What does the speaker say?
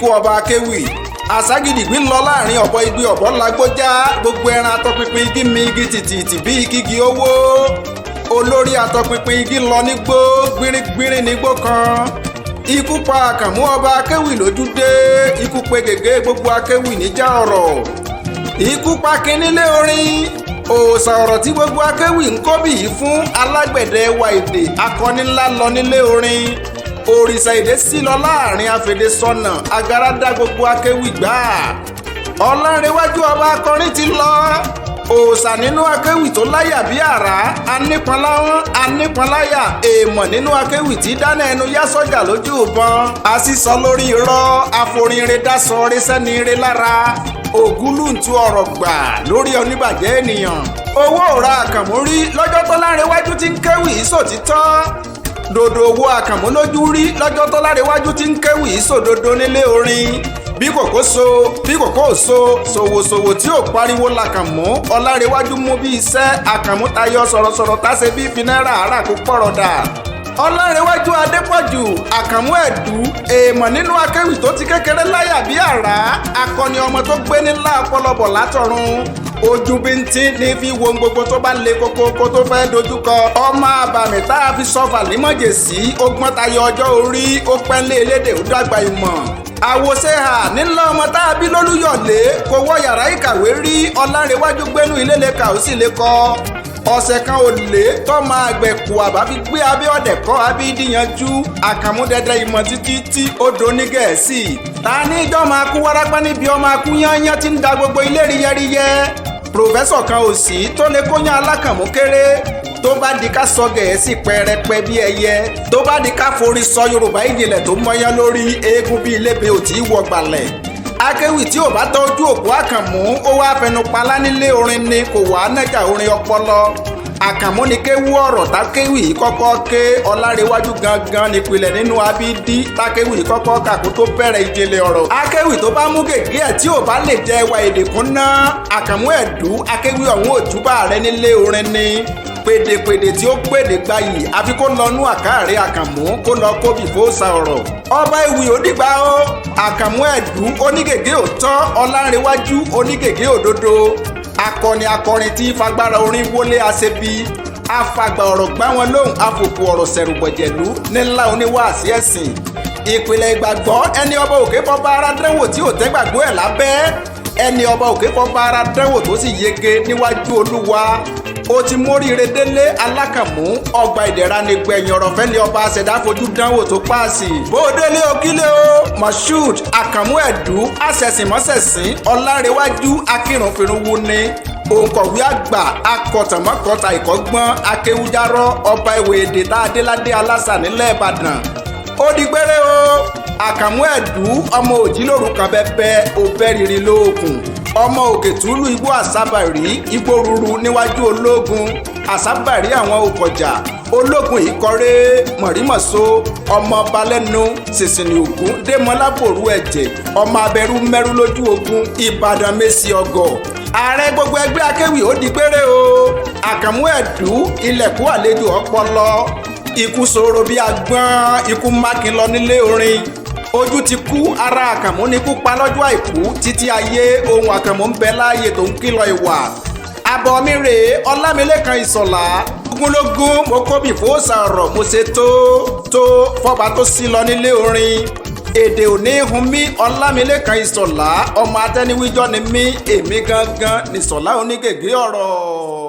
Ikú ọba akéwì àságìdìgbì lọ láàrin ọ̀bọ igbe ọ̀bọ lágbójá gbogbo ẹran atọpinpin igi mi igi tìtìtì bí igigi owó. Olórí atọpinpin igi lọ nígbó gbìnrín nígbó kan. Ikú pa Àkànmú ọba akéwì lójú dé. Ikú pe gègé gbogbo akéwì níjà ọ̀rọ̀. Ikú pa kínílé orin òòsà ọ̀rọ̀ tí gbogbo akéwì ń kóbì yìí fún alágbẹ̀dẹ wa èdè akọni ńlá lọ nílé orin. Òrìṣà èdè sí lọ láàrin afèdè sọnà agara dá gbogbo akéwì gbà. Ọlárẹ̀wájú ọba akọrin ti lọ. Òòṣà nínú akéwì tó láyà bí àrá, anípanláwọn anípanláyà, èèmọ̀ nínú akéwì tí dáná ẹnu yá sọ́jà lójú ìbọn. Àṣìṣọ lórí irọ́ àforinre dáṣọ rẹsẹ́ni re lára. Ògúlùntù ọ̀rọ̀ gbà lórí oníbàjẹ́ ènìyàn. Owó òra Àkànmú rí lọ́jọ́ tó Lárẹ̀wájú ti ń kéwì sòtítọ́. Dòdò owó Àkànmú lójú rí lọ́jọ́ tó Lárẹ̀wájú ti ń kéwì sòdodo nílé orin. Bí kòkó so bí kòkó so ṣòwòṣòwò tí ò pariwo làkànmú Ọlárẹ̀wájú mú bí iṣẹ́. Àkànmú tayọ sọ̀rọ̀sọ̀rọ̀ táṣe bí fi náírà àrà kó pọ̀rọ̀ dà. Ọlárẹ̀wájú Adépọ̀jù Àkànmú Ẹ̀dú èèmọ̀ nínú akéwì tó ti kékeré láyà bí àrá, akọni ọmọ tó gbé nílá ọpọlọbọ̀ látọ̀run. Ojú bíntín ní fi wo gbogbo tó bá le koko kó tó fẹ́ dojúkọ. Ọmọ àbàmì tá a fi sọfà nímọ̀jẹ̀sí, ó gbọ́n tayọ ọjọ́ orí, ó pẹ́ńlé elédè, ó dàgbà ìmọ̀. Àwòṣe hà nílò ọmọ tá a bí lólúyọ̀lé kò wọ yàrá ìkàwé rí. Ọlárẹ̀wájú gbénú ilé lè kà ó sì lè kọ́. Ọ̀sẹ̀ kan ò lé tọ́mọ àgbẹ̀ kù àbá fi gbé abẹ́ ọ̀dẹ̀ kọ́ abídíyanjú. Àkànmú dẹdẹ ìmọ̀ títí tí ó do ní Gẹ̀ẹ́sì. Ta ní ìjọ máa kú wárápá níbi ọmọ akú yányán tí ń da gbogbo ilé ríyẹríyẹ. Pòfẹ́sọ̀ kan ò sí tó lè kóyán Alákànmú kéré. Tó bá di ká sọ Gẹ̀ẹ́sì pẹ́rẹpẹ́ bí ẹyẹ, tó bá di ká forí sọ Yorùbá ìjìnlẹ̀ tó mọ́yán lórí, eégún bíi ilébẹ̀ ò tí ì wọ gbalẹ̀. Akéwì tí ò bá tọ́jú òkú Àkànmú ó wá fẹnu palá nílé orin ni kò wá nájà orin ọpọlọ. Àkànmú ni kéwú ọ̀rọ̀ tákéwì kọ́kọ́ ké. Ọlárẹ̀wájú gangan nípìnlẹ̀ nínú abídí tákéwì kọ́kọ́ kàkó tó bẹ̀rẹ̀ ìjìnlẹ̀ ọ̀rọ̀. Akéwì tó bá mú gègé ẹ̀ tí ò bá lè jẹ ẹwà èdè kún ná, Àkànmú Ẹ̀dú akéwì ọ̀hún òjúbà rẹ nílé orin ni. Pèdèpèdè tí ó pèdè gbayì àfi kó lọ nú àkáàrẹ Àkànmú kó lọ kóbì fóòsà ọ̀rọ̀. Ọba ìwì òdìgbà ó Àkànmú Ẹ̀dú onígègé òótọ́. Ọlárẹ̀wájú onígègé òdodo, akọni akọrin tí fagbára orin wọlé aṣebi, afàgbà ọ̀rọ̀ gbá wọn lóhùn, afòkù ọ̀rọ̀ sẹ̀rùbọ̀jẹ̀lú nílá oníwàásí ẹ̀sìn. Ìpìlẹ̀ ìgbàgbọ́ ẹni ọba òkè fọba ara dánwò tí ò tẹ́gbàgbọ́ ẹ̀ lábẹ́, ẹni ọba òkè fọba ara dánwò tó sì yege níwájú Olúwa. Ó ti móríire délé Alákànmú, ọgbà ìdẹ̀ra ní gbẹ̀yìn ọ̀rọ̀ fẹ́ni ọba àṣẹdá fojú dánwò tó páàsì. Bó o délé okílé o Moshood Àkànmú Ẹ̀dú àṣẹ̀sìnmọ́sẹ̀sìn. Ọlárẹ̀wájú akírunfìrún wu ni òǹkọ̀wé àgbà akọ̀tànmọ́kọ̀tà ìkọ́gbọ́n akéwújárọ́ ọba ìwé èdè tá a dé ládé alásà nílẹ̀ Ìbàdàn. Ó di gbére o Àkànmú Ẹ̀dú ọmọ òjìlóru kan bẹ́bẹ́ òbẹ́rìrì lóògùn, ọmọ òkè túlù igbó àsábàrí igbó ruru níwájú ológun àsábàrí àwọn òkọjà ológun ìkọrẹ mọ̀rímọ̀só, ọmọ balẹ̀nu ṣìṣìnì ògún dèmọ́lábòrú ẹ̀jẹ̀, ọmọ abẹ́rú mẹ́rú lójú ogun Ìbàdàn mẹ́sì ọgọ̀. Ààrẹ gbogbo ẹgbẹ́ akéwì ó di gbére o Àkànmú Ẹ̀dú ilẹ̀kùn àlejò ọpọlọ. Ikú sọ̀rọ̀ bí agbọ́n, ikú mákin lọ nílé orin. Ojú ti kú ara Àkànmú ní kú pa lọ́jọ́ àìkú títí ayé. Ohun Àkànmú ń bẹ láàyè tó ń kìlọ̀ ìwà. Àbọ̀ mi rèé Ọlámilékan Ìsọ̀lá gúnlógún mo kóbì fóòsà ọ̀rọ̀ mo ṣe tó tó fọba tó sí lọ nílé orin. Èdè òní hun mí Ọlámilékan Ìsọ̀lá ọmọ atẹ́niwíjọ́ ni mí, èmi gangan nìsọ̀lá onígègé ọ̀rọ̀.